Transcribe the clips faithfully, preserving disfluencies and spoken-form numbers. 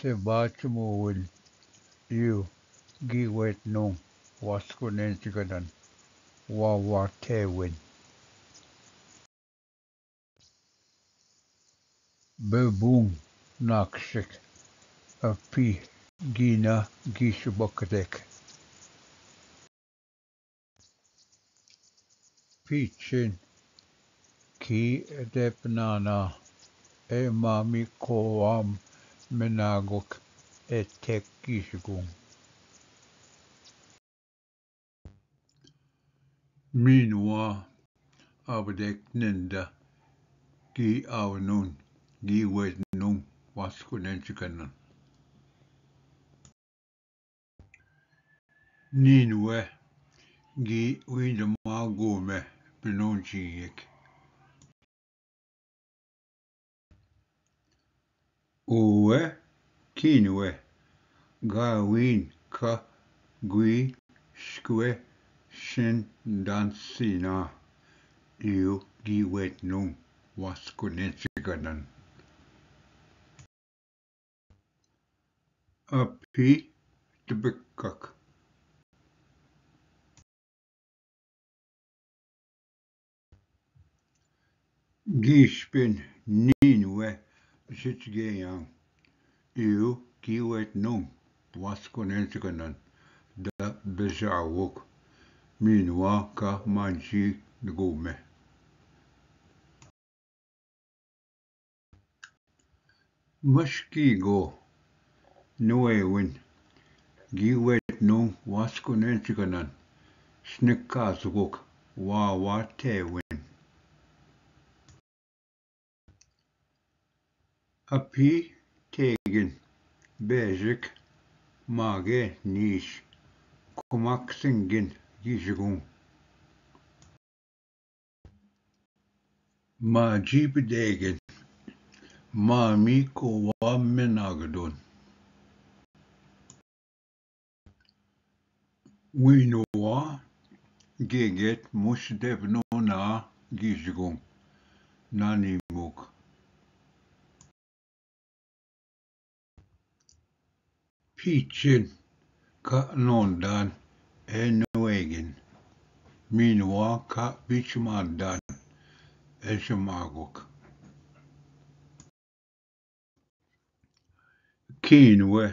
Te बाच मोवन, यू, गी वेट नोंग, वास्को नेंच गनन, वा वा थे वन। बेबूंग नाकशक, अपी गीना गीश बकदेक। पीछेन की देपनाना, ए मामी कोवाम मेनागोक ए थेक गीशगुंग। मीनुआ अब देख निंदा की आवनुन गी वेट नुंग वास्को नेंच गनन। नीनुए गी विंद मागो में पिनों चीयक। ओवे कीनुए गावीन का गुई स्क्वे शिन दान सीना इयो गी वेट नुंग वास्को नेंच गनन। अपी तबिक्कक। गीशपिन नीनुए सिच गे यांग। इयो गी वेट नुंग वास्को नेंच गनन द बेजावुक मीनुआ का मांची नगो में। मशकी गो नुए विन गी वेट नुंग वास्को नेंच गनन स्निक्का सुगुक वा वा थे विन। अपी थेगिन बेजिक मागे नीश कुमक सिंगिन गीशगुंग। माजी पिदेगिन मामी कोवा में नागदोन। वीनोवा गेगेत मुश देवनो ना गीजगो नानी मुख। पीछेन का नोंदान ए नोएगिन। मीनवा का बीच मांदान ए समागोक। कीनवे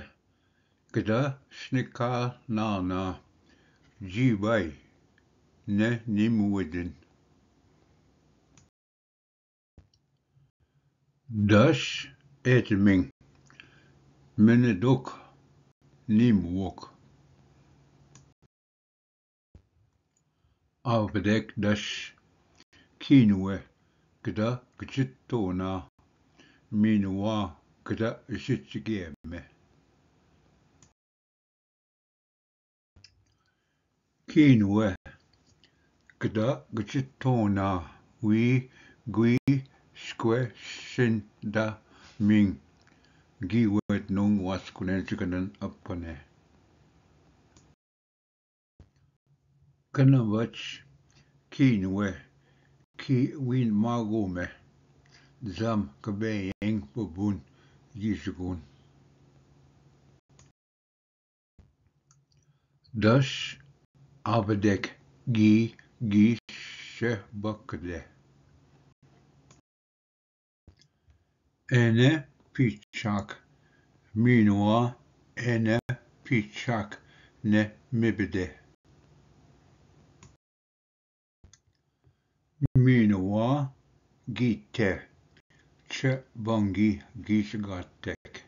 कदा स्निका नाना जी बाई ने निमवेदिन। दस एतमिंग मेने दुख निमवोक। आवदेक दस कीनवे कदा गचित तोना मीनवा कदा इसित चिगे में। कीनवे कदा गचित तोना वी गुई स्क्वे सिन दा मिंग गीवत नोंग वास्कुने चिकनन अपने। कनवच कीनवे की वीन मागो में जम कबे एंग बबुन गीजगुन। दस आबदेक गी गी शहबक दे। एने पीछाक मीनवा एने पीछाक ने मिबदे। मीनवा गीते छ बंगी गीस गातेक।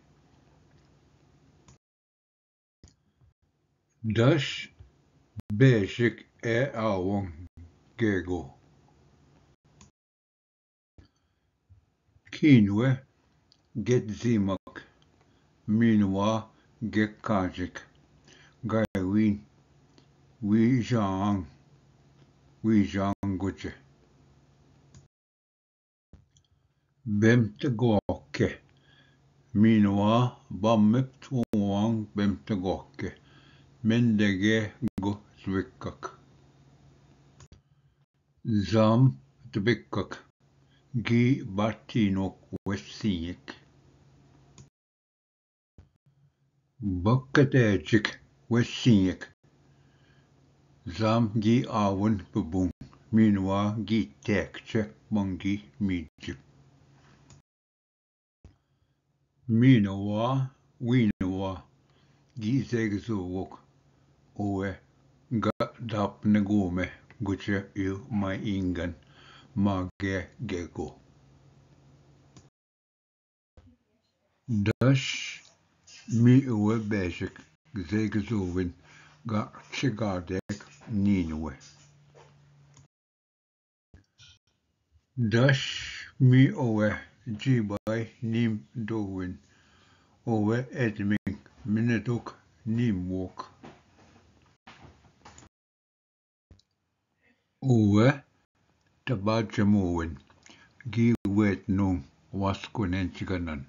दस बेसिक ए आवंग गेगो। कीनवे गेत जीमक मीनवा गेत काजिक गायवीन वीजांग वीजांग गुचे। बेमत गोके मीनवा बामित वोवांग बेमत गोके मेंदेगे गो त्विकक। जाम त्विकक गी बाटी नोक वेसियक। बक्कत ऐचिक वे सिंयक। जाम गी आवन बबुंग। मीनवा गी तैकचे मंगी मीज। मीनवा वीनवा गी जेग जोवक। ओवे ग दापन गो में गुचे यु मा इंगन मागे गेगो। दश मी ओवे बैशक जेग जोविन गा छिगा देख नीन वे। दश मी ओवे जीबाई नीम दोविन ओवे एदमिंग मिनदुक नीम वोक। ओवे तबा जमोविन गी वेत नुंग वास्कुनेंच गनन।